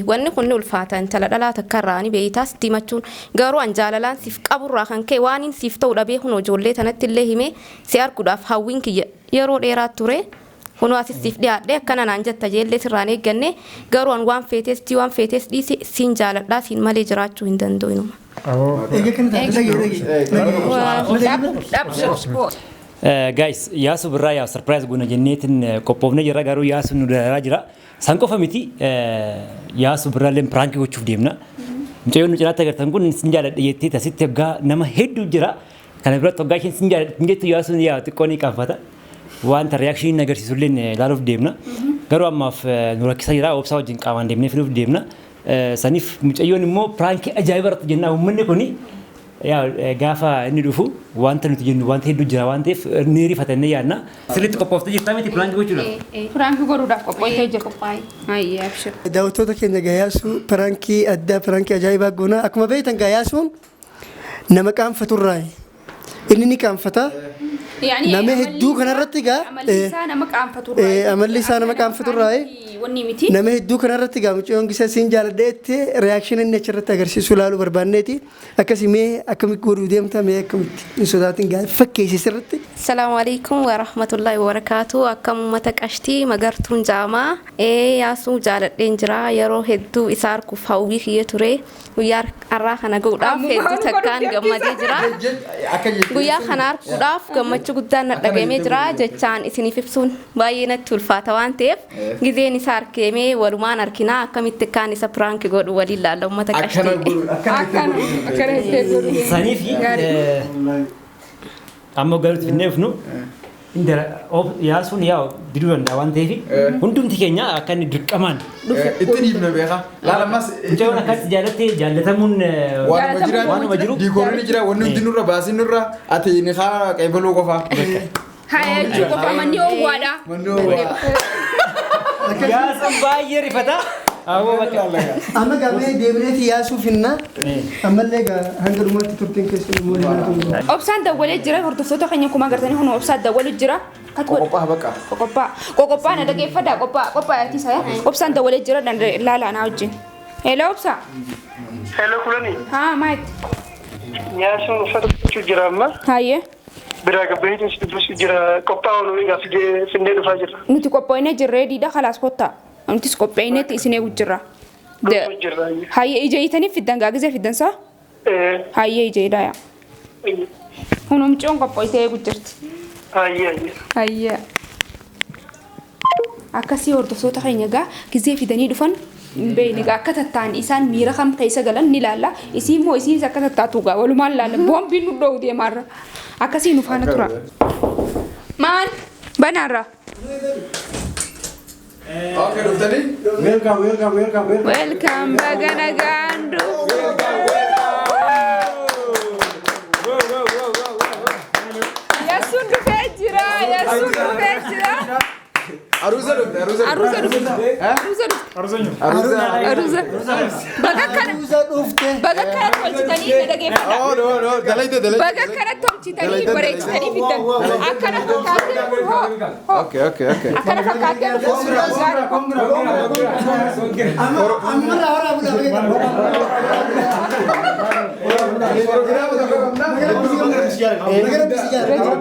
Wanni kun ni ulfaata intala dhalaa takka irraa ni beeytaa sitti himachuun garuu an jaalalaan siif qaburraa kan ka'e waaniin siif ta'u dhabee kunoo ijoollee tanatti illee himee si arguudhaaf hawwiin kiyya yeroo dheeraa ture kunoo asis siif dhiyaadhe akkana naan jetta jeellee sirraan eegganne garuu an waan feetees tii waan feetees dhiisi siin jaaladhaa siin malee jiraachuu hin danda'u inuma. Eega kana taate dhagaye dhagaye. Guys, Yaasu birraa yaa surprise goona jenneetiin qophoofnee jirra, garuu Yaasu nu dararaa jira. San qofa miti, Yaasu birraallee prank gochuuf deemna. Mucayyoon nu cinaatti agartan kun sin jaaladha jettee asitti hoggaa nama hedduu jira. Kana biratti hoggaa isheen sin jaaladha jettu Yaasuun yaa xiqqoo ni qaanfata. Wanta reaction inni agarsiisu illee ilaaluuf deemna. Garuu ammaaf nu rakkisaa jira, obsaa wajjin qaamaan deemnee fiduuf deemna. Saniif mucayyoon immoo prank ajaa'iba irratti jenna uummanni kuni yaa gaafa inni dhufu wanta nuti jennu wanta hedduu jira waan ta'eef ni rifatannee yaadna. Sirriitti qophooftee jirtaa miti prank gochuudhaaf? Prank godhuudhaaf qophooftee jirti. Hayyee, abshir. Daawwattoota keenya, Yaasuu prank addaa, prank ajaa'ibaa goona. Akkuma beektan Yaasuun nama qaanfaturraa. Inni ni qaanfata. Yaani Nama hedduu kanarratti gaa amalli isaa nama qaanfatu. Amalli isaa nama qaanfaturraa. Wanni miti. Nama hedduu kanarratti gaa mucayyoon gisa siin jaaladheetti reaction inni achirratti agarsiisu ilaaluu barbaanneeti. Akkasii mee akkamitti godhuu deemta, mee akkamitti hin sodaatin gaa fakkeessi sirritti. Salaamu alaikum wa rahmatullahi wa barakaatu. Akkam uummata qashtii, Magartuun jaamaa. Ee, Yaasuu jaaladheen jira. Yeroo hedduu isa arguuf hawwii kiyya ture. Guyyaa har'aa kana ga'uudhaaf Ammumaa hedduu nu takkaan godhuuf gammadee jira. Guyyaa kana arguudhaaf gammachuu guddaan na dhagahamee jira. Jechaan isiniif ibsuun baay'ee natti ulfaata waan ta'eef gizeen isa argeemee walumaan arginaa, akkamitti akkaan isa prank godhu waliin laalla uummata Akkana qashtii. godhu, Akkana akkana jettee godhu. Saniif amma galuutti finnee dhufnu Yaasuun yaa diduu danda'a waan ta'eef hundumti keenya akka inni dirqamaan Itti dhiibna beekaa. Laala ammas mucayyoon akkatti jaalattee jaallatamuun waanuma jira. Waanuma jiru. Diikoorri jira, wanni hundi nurra, baasin nurra, ati ni haa qeebaluu qofa. Haya jechuu qofa, manni oowwaadha. Manni oowwaa. Yaasuun baay'ee rifata. Awwa bakka. Amma gamee deebineeti Yaasuu finna. Ammallee gaa hanga dhumaatti turtiin keessan immoo ni Obsaan dawwalee jira. Hordoftoota keenya, akkuma agartanii kun obsaan dawwalu jira. Qoqophaa bakka. Qoqophaa. Qoqophaa na dhageeffadhaa, qophaa qophaa ati saya. Obsaan dawwalee jira, laalaa naa wajjin. Hello, Obsaa. Hello, Kulani. Haa, maayit. Yaasuun uffata uffachuu jira amma. Hayyee. Biraa gabbaheetiin si dubbisuu jira. Qophaa'uu nu egaa fidee finnee dhufaa jirra. Nuti qophoofnee jirra, ready dha, kalaas kottaa. Nutis qopheeynetti isin eegu jirra. Dhufuu jirra. Hayyee, ija hiitanii fiddan gaa gizee fiddan saa? Ee. Hayyee, ija hidhaa yaa. Hunumcoon qophooytee eegu jirti. Hayyee hayyee. Hayyee. Akkasii hordoftoota keenya, gaa gizee fidanii dhufan hin beekne gaa akka tattaan isaan miira kam keessa galan ni ilaalla. Isii immoo isiis akka tattaatu gaa walumaan ilaalla. Boombiin nu dho'u deemaarra. Akkasii nu faana tura. Maan banaarra. Okay, dhuftanii? Welcome, welcome, welcome, welcome. Welcome, baga nagaan dhufu. Yasuun dhufee jira. Yasuun dhufee jira. Aruuza dhufte, aruuza dhufte. Aruuza dhufte. Aruuza dhufte. Aruuza. Aruuza. Baga kana Aruuza dhufte. baga kana tolchitanii na dhageeffadha. Oh, no, no, dalayte, dalayte. Baga kana tolchitanii bareechitanii fiddan. Akkana fakkaatee hoo hoo. Okay. Akkana fakkaatee dhufu gaarii. Amma ammarraa horaa bulaa beekama. Baga Rabbi si jaalladha.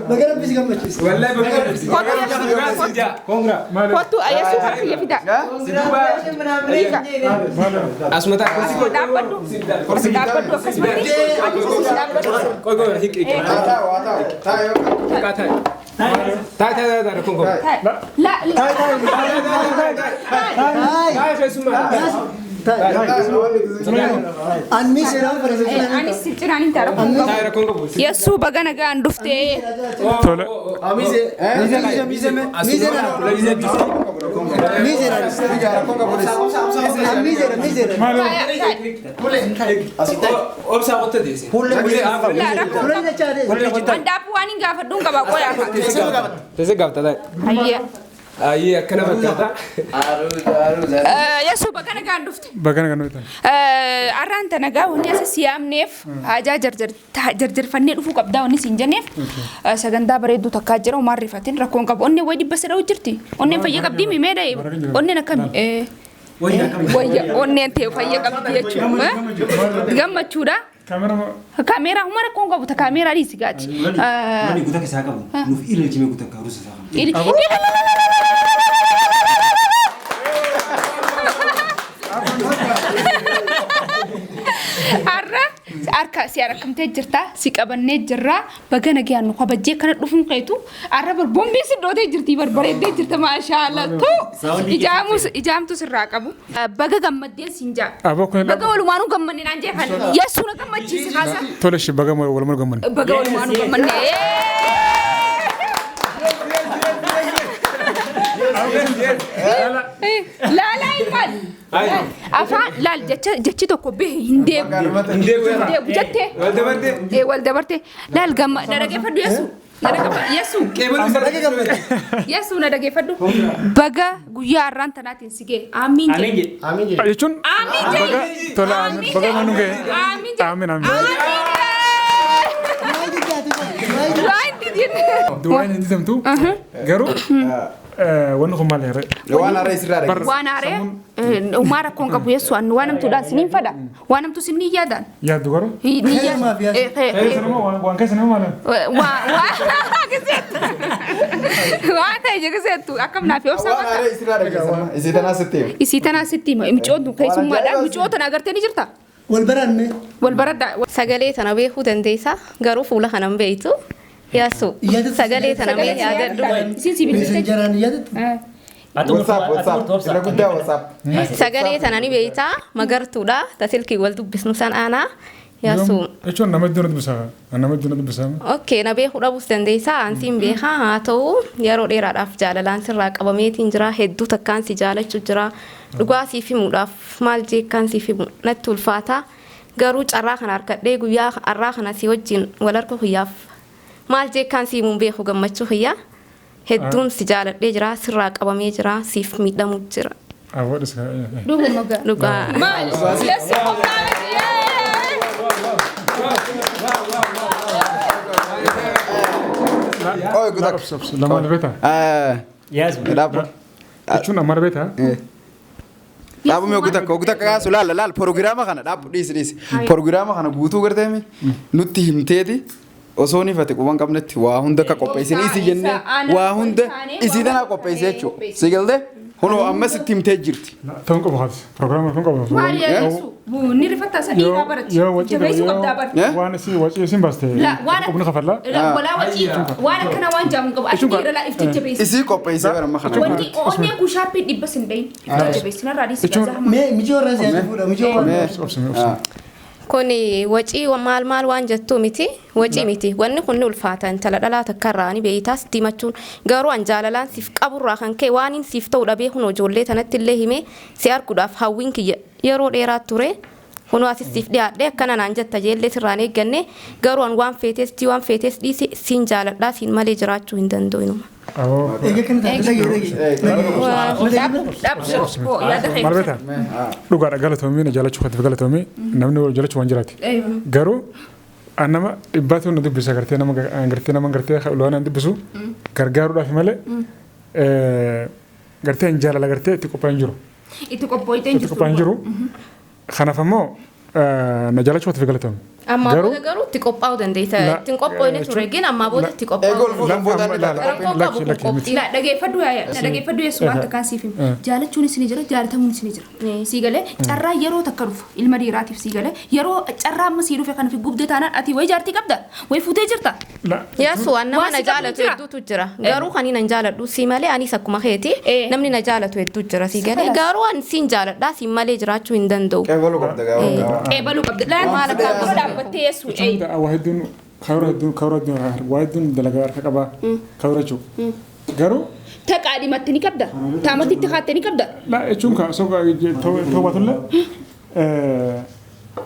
Baga Rabbi si gammachiise. Kottu, Yesuus harka kiyya fida. Asuma ta'a. Dhaabbadhu. Dhaabbadhu akkasumatti. Atis dhaabbadhu. Qoy qoy, hiqi hiqi. Haa taa'u, haa taa'u. Taa'u yoo Xiqqaa taa'e. Taa'e taa'e taa'e, rakkoon qabu. La la. Taa'e keessummaa. Anni seeraan fara. Anis si cinaan hin ta'a, rakkoon qabu. Taa'e, rakkoon qabu. Yesuus baga nagaan dhuftee. Tole. Mize, Mize, mize, mize, mize, mize. Obsaa qotta deesse. La, rakkoon qabu. Handaafu waan hin gaafadhuun qaba qoyaa. Teessee gaafta taa'e. Hayyee. Ayyee, akkana fakkaata. Yesuus baga nagaan dhufte. Baga nagaan dhuftan. Arraan tana gaa wanni as si yaamneef haajaa jarjarfannee dhufuu qabdaa wanni siin jenneef sagantaa bareedduu takkaa jira, homaan rifatin, rakkoon qabu. Onnee wayi 300 jirti. Onneen fayya qabdii mimee dha'e. Onneen akkami? Wayya onneen ta'e fayya qabdi jechuudha. Gammachuudha. Kaameeraa humna rakkoon qabu kaameeraa dhiisi gaati. Namni guutaa keessaa qabu nuuf ilaalchimee guutaa akka ruusa isaa qabu. Har'a harka si harkamtee jirta si qabannee jirra baga nagaan nu kabajjee kana dhufuun keetu har'a boombii si dhootee jirti barbareeddee jirta maashaallah tu ijaamtu sirraa qabu baga gammaddee siin jaa baga walumaanuu gammanne naan jee kan yeessuu na gammachiise kaasa Tole shi baga walumaanuu gammanne. Baga walumaanuu gammanne. Laalaa maal? Afaan laal jechi tokko bahe hin deebu. Hin deebu jettee. Wal dabarte. Laal gamma na dhageeffadhu yesu. Yesu. Yesu na dhageeffadhu. Baga guyyaa har'aan tanaatiin si ga'e. Amiin jedhe. Amiin jedhe. Jechuun. Amiin jedhe. Tola amiin. Baga manu ga'e. Amiin jedhe. Amiin amiin. Du'aan hin didamtu. Garuu wanni kun maal herre? Waan haaree isirraa dhaggeessa. Waan haaree uumaa rakkoon qabu yesu annu waan namtuudhaan siniin fada. Waan namtu sinii yaadaan. Yaaddu garuu? Ni yaadu. Waan keessa nama maal? Waan ta'e jegiseettu akkam naaf obsa Waan haaree isirraa dhaggeessa. Isii tanaa sitti hima. Isii tanaa sitti hima. Micoon keessummaadha. Micoo tana agartee ni jirta? Wal baranne. Wal baraddaa. Sagalee tana beekuu dandeessa garuu fuula kana hin beektu. Yaasu sagalee tana mee yaadadhu. Isiin si bilbiltee Messengeraan yaadatu. WhatsApp WhatsApp irra guddaa WhatsApp. Sagalee tana ni beektaa magartuudha ta silkii wal dubbisnu san aanaa. Yaasu. Jechuun nama iddoo na dubbisa. Nama iddoo na dubbisa. Okay, na beekuu dhabuus dandeessaa. Ansiin beekaa haa ta'u yeroo dheeraadhaaf jaalalaan sirraa qabameetiin jira. Hedduu takkaan si jaalachuu jira. Dhugaa siif himuudhaaf maal jeekkaan siif himu natti ulfaata. Garuu carraa kana harkadhee guyyaa har'aa kana si wajjin wal argu guyyaaf maal jeekkaan si himuun beeku gammachuu guyyaa. Hedduun si jaaladhee jira. Sirraa qabamee jira. Siif miidhamuu jira. Awwa dhisa. Dhuguma gaa. Dhugaa. Maal? Yesu qofaa miti. Oye guutaa. Lamaan beektaa? Yaas. Dhaabbu. Jechuun amma beektaa? Dhaabu mee ogu takka kaasu laala laal proogiraama kana dhaabbu dhiisi dhiisi. Proogiraama kana guutuu garteemi nutti himteeti osoo ni fate quban qabnetti waa hunda akka qopheessin isii jennee waa hunda isii tanaa qopheesse jechuudha. Si galtee hunoo ammas itti himtee jirti. Ta'uun qabu haati. Proogiraama kun qabu. Maal yesu ni rifatta isa dhiiraa barati. Yoo wacii Jabeessuu qabdaa bara. waan isii wacii isin baaste. Waan Qubni kafallaa. Walaa wacii waan akkana waan jaamu qabu ati dhiira laa ifti jabeessi. Isii qopheessee bara amma kana. Wanti onnee kushaappii dhibba sin dhayin ifti jabeessi narraa dhiisi gaza. Mee mijoo irraa si yaadu fuudha mijoo waan. Kun wacii maal maal waan jettu miti wacii miti wanni kun ni ulfaata intala dhalaa takka irraa ni beeytaas diimachuun garuu an jaalalaan siif qaburraa kan ka'e waan siif ta'u dhabee kun ijoollee tanatti illee himee si arguudhaaf hawwiin kiyya yeroo dheeraa ture kunoo asis siif dhiyaadhe akkana naan jetta jeellee sirraan eegganne garuu an waan feetes waan feetes dhiisi siin jaaladhaa siin malee jiraachuu hin danda'u inuma. Egaa kana taate dhagee dhagee. Maal beektaa? Dhugaadha galatoomii na jaalachuu katiif galatoomii namni wal jaalachuu waan jiraati. Garuu an nama dhibbaatu na dubbisa gartee nama gartee nama gartee loon an dubbisu gargaaruudhaaf malee gartee hin jaalala gartee itti qophaa'ee hin jiru. Itti qophooyitee hin Itti qophaa'ee hin jiru. Kanaaf ammoo na jaalachuu katiif galatoomii. Ammaa booda garuu itti qophaa'uu dandeessa. Ittiin qophoofne ture gin ammaa booda itti qophaa'uu dandeessa. La dhageeffadhu yaaya na dhageeffadhu yesu waan takkaan siif himu. Jaalachuun isin jira jaalatamuun isin jira. Sii galee carraa yeroo takka dhufu ilma dhiiraatiif sii galee yeroo carraa amma sii dhufe kan fi gubdee taanaan ati wayi jaartii qabda wayi fuutee jirta. Yaasu waan nama na jaalatu hedduutu jira. Garuu kan inni na jaaladhu si malee anis akkuma keeti namni na jaalatu hedduu jira si galee garuu an siin jaaladhaa siin malee jiraachuu hin danda'u. Qeebaluu qabda gaawwa. Qeebaluu qabda. Laal maal akka dura dhaabbattee yesu. Waa hedduun karoora hedduun karoora hedduun waa hedduun dalagaa harka qabaa karoora jechuudha. Garuu Taqaa dhimatti ni qabda. Taamatti itti kaatte ni qabda. La jechuun ka so to'atullee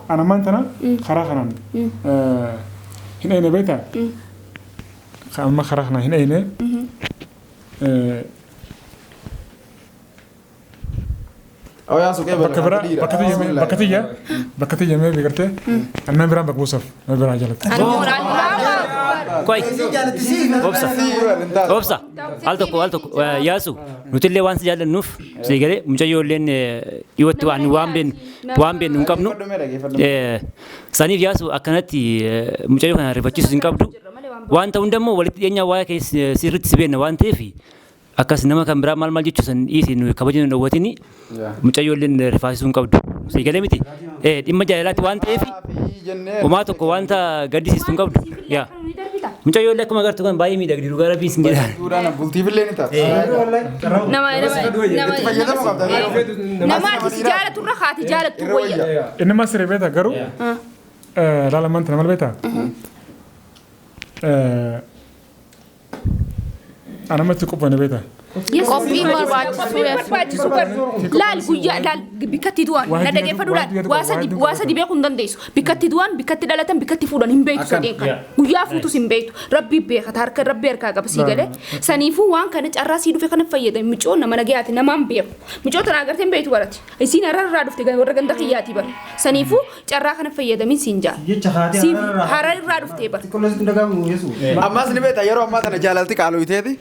ana ammaan tana karaa kanaan hin eeyne beektaa? Amma karaa kanaan hin eeyne bakka biraa bakka tiyya bakka tiyya mee biqiltee annaan biraan bakka buusaaf nama biraa jalatti. Qoy. Obsa. Obsa. Al tokko al tokko Yaasu nutillee waan si jaallannuuf si galee mucayyoolleen dhiyootti waan waan beennu hin qabnu. Saniif Yaasu akkanatti mucayyoo kana rifachiisu hin qabdu. Waan ta'uun immoo walitti dhiyeenyaa waa'ee kee sirriitti si beenna waan ta'eef akkas nama kan biraa maal maal jechuu san dhiisi nu kabaja nu dhowwatini mucayyoolleen rifaasisuu hin qabdu. Si galee miti. Dhimma jaalalaatti waan ta'eef homaa tokko wanta gaddisiistu hin qabdu. Yaa. Mucayyoollee akkuma agartu kan baay'ee miidhagdi dhugaa rabbiin sin jedha. Bultiifillee ni taata. Nama ati si jaalatu irra haati jaalattu wayya. Inni mas siree beektaa garuu laala manta nama beektaa. Anamatti qophaa'e beektaa. Qophii barbaachisu. Laal guyyaa laal bikkatti du'an na dhageeffadhu laal waa sadi beekuu hin dandeessu. Bikkatti du'an bikkatti dhalatan bikkatti fuudhan hin beektu sadeen kana. Guyyaa fuutus hin beektu. Rabbi beekata harka rabbi harkaa qaba sii galee. Saniifuu waan kana carraa sii dhufe kana fayyadame micoo nama nagayaati namaan beeku. Micoo tana agartee hin beektu barate. Isiin hararraa dhufte warra ganda kiyyaati bara. Saniifuu carraa kana fayyadamin siin jaa. Hararraa dhuftee bara. Ammas ni beektaa yeroo ammaa kana jaalalti qaalooyiteeti.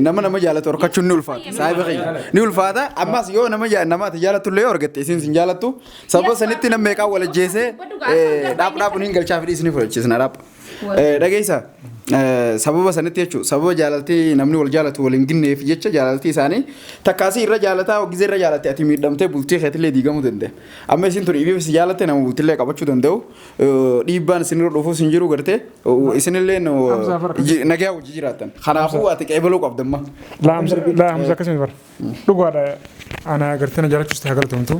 Nama nama jaalatu horkachuun ni ulfaata. Saahiba kiyya. Ni ulfaata. Ammas yoo nama nama ati jaalattu illee argatte isin sin jaalattu. Sababa sanitti nama meeqaa wal ajjeesee dhaab dhaabuun hin galchaa fi isin fudhachiisna dhaab. Dhageessa sababa sanitti jechuun sababa jaalaltii namni wal jaalatu wal hin ginneef jecha jaalaltii isaanii takkaasii irra jaalataa hoggizee irra jaalatte ati miidhamtee bultii keetillee diigamuu danda'a. Amma isin tun ifiif si jaalatte nama bultillee qabachuu danda'u dhiibbaan isinirra dhufuus hin jiru gartee isinillee nagaa wajji jiraattan. Kanaafuu ati qeebaluu qabdamma. Laa Hamza akkasuma bara. Dhugaadha ana gartee na jaalachuus ta'e galatoomtu.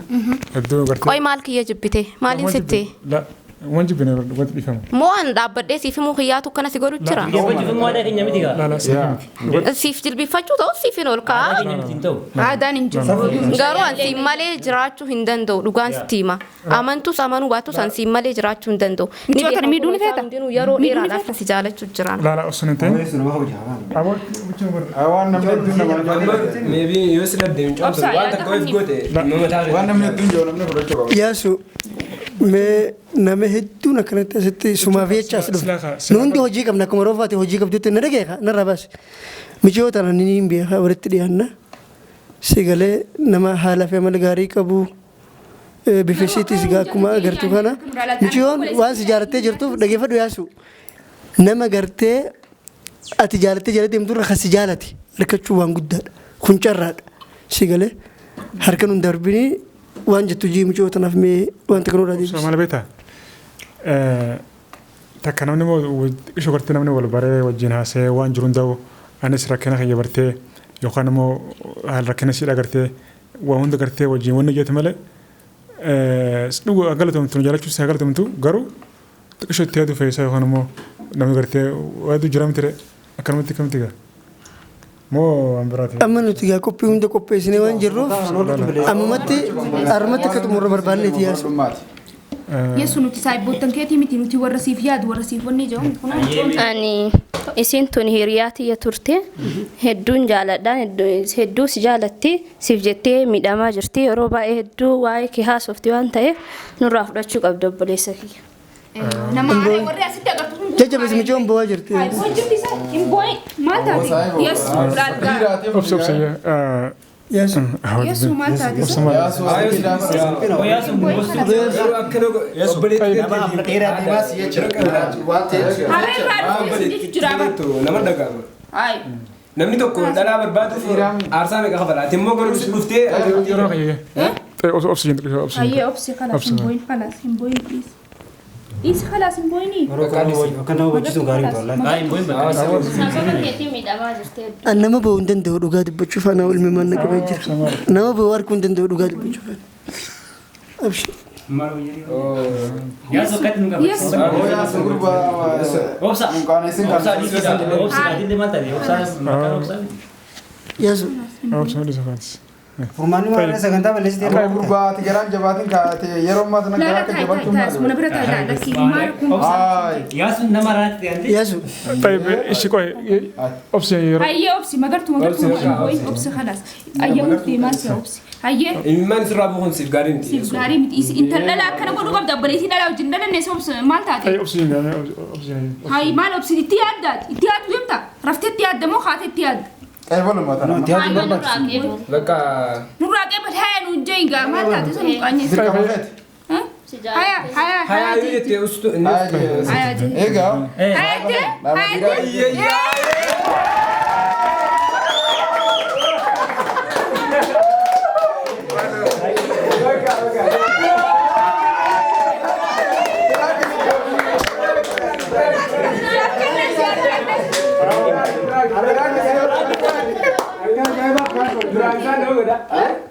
Hedduu gartee. Qoy maal kiyya jibbite? Maaliin sitti? Waan jibbine dhugatti dhiifama. Moo an dhaabbadhee siif himuu kiyyaatu akkana si godhu jira? Siif jilbiffachuu ta'u siif hin ol ka'a. Aadaan hin jiru. Garuu an siin malee jiraachuu hin danda'u dhugaan sitti hima. Amantus amanuu baatus an siin malee jiraachuu hin danda'u. Micoota kana miidhuu ni feeta? Yeroo dheeraadhaaf si jaalachuu jiraan. Laala osoo hin ta'in. Waan namni hedduun nama Maybe yoo si dhabde micoota waan takka of goote nama mataa Waan namni hedduun jiru namni fudhachuu qaba. Yaasu mee nama hedduun akkanatti asitti sumaaf jecha as dhufe. Nu hundi hojii qabna akkuma roofaati hojii qabdutti na dhageeka narraa baase. Miciyoo tana ni hin beeka walitti dhiyaanna. Si galee nama haala fi amala gaarii qabu bifa isiitis gaa akkuma agartu kana. Miciyoon waan si jaalattee jirtuuf dhageeffadhu Yaasu. Nama gartee ati jaalattee jala deemturra kan si jaalate harkachuu waan guddaadha. Kun carraadha. Si galee harka nun darbinii waan jettu jii miciyoo tanaaf mee wanta kanarraa deebisi. Maal beektaa? Takka namni ishoo gartee namni wal baree wajjin haasa'ee waan jiru hunda'u anis rakkina kiyya bartee yookaan immoo haala rakkina siidha gartee waa hunda gartee wajjin wanni hojjetu malee dhugu galatoomtu nu jaalachuus haa galatoomtu garuu xiqqishoo itti yaadu fe'isaa yookaan immoo namni gartee waadu jira miti akkanumatti akkamitti gaa moo waan biraati. Amma nuti gaa qophii hunda qopheessinee waan jirruuf ammumatti harmatti akka xumurra barbaanneeti Yaasu. Yesu nuti saayibboottan keetii miti nuti warra siif yaadu warra siif wanni jedhamu kun Ani isiin tun hiriyaa tiyya turte hedduun jaaladha hedduu si jaalatti siif jettee miidhamaa jirti yeroo baay'ee hedduu waa'ee kee haasofti waan ta'eef nurraa fudhachuu qabda obboleessa kiyya. Nama aaree warri asitti agartu kun Jajjabeessi micoon bo'aa jirti. Bo'aa jirti isa hin bo'in maal taate Yesu laal gaa Obsa obsa. Yesu. Yesu maal taate isa harree irraa dhuftee si jechu jira bara. Nama dhaga'ama. Ay. Namni tokko dhalaa barbaaduuf aarsaa meeqa kafala? Ati immoo garuu si dhuftee Yeroo kiyya. Obsa jentu obsa. Ayyee obsi خلاص hin bo'in خلاص hin bo'in please. Dhiisi خلاص hin bo'inii. Sababa keetiin miidhamaa jirti hedduu. An nama ba'uu hin danda'u dhugaa dubbachuuf ana ilmi manna qabee jira. Nama ba'uu arguu hin danda'u dhugaa dubbachuuf. Abshir. Yaasu akkatti nu qaba. Yesu. Obsa. Obsa obsa adillee maal taate obsa maqaan obsa. Yaasu. Obsa malee safaati. Furmaanni maal sagantaa balleessitee Akka gurbaati garaan jabaatiin kaa'ate yeroo ammaa sana garaa akka jabaachuu Taas mana bira taa'aa lakkii maal kun. Yaasuun nama raatti yaante. Yaasu. طيب ايش ቆይ obsi yeroo Hayyee obsi magartuu magartuu obsi khalaas. Hayyee murtii maal si obsi. Hayyee Imimmaan sirraa bu'uun siif gaarii miti. siif gaarii miti. Intal dhalaa akkana godhuu qabda obboleettii dhalaa wajjin dhalanne si obsi maal taate? طيب obsi obsi Hayi maal obsi itti yaaddaati? Itti yaaddu deemta? Raftee itti yaadda moo haatee itti yaadda? Eebaluma tana. Nurraa qeebalu. Bakka Nurraa qeebal haya nuun jeen gaa maal taate sun qaanyee. Dirqama feeti. Haya haya hayaa haya yoo jettee ustu inni haya jee. Egaa. Haya jee haya jee.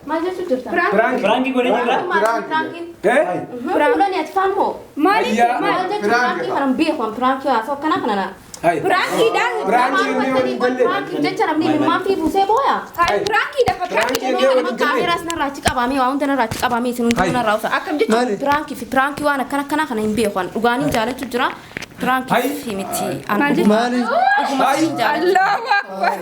Maal jechuu jirta? Piraanki godhee jirra. Piraankiin. Fuulani ati faan moo? Maali? Maal jechuun piraankii kana hin beeku an piraankii haasoo akkana kana na. Piraankiidhaan. Piraankiif jecha namni imimmaan fi buusee booya. Hayi piraankiidha piraankiidha. Kaameeraas narraa achi qabamee waa hunda narraa achi qabamee isin hundi narraa usa. Akkam jechuun? Maali? Piraankii fi piraankii waan akkana akkana kana hin beeku an dhugaaniin jaalachuu jira. Piraankii fi miti. Maal jechuun? Maali? Dhuguma hin jaalachuu. Allahu akbar.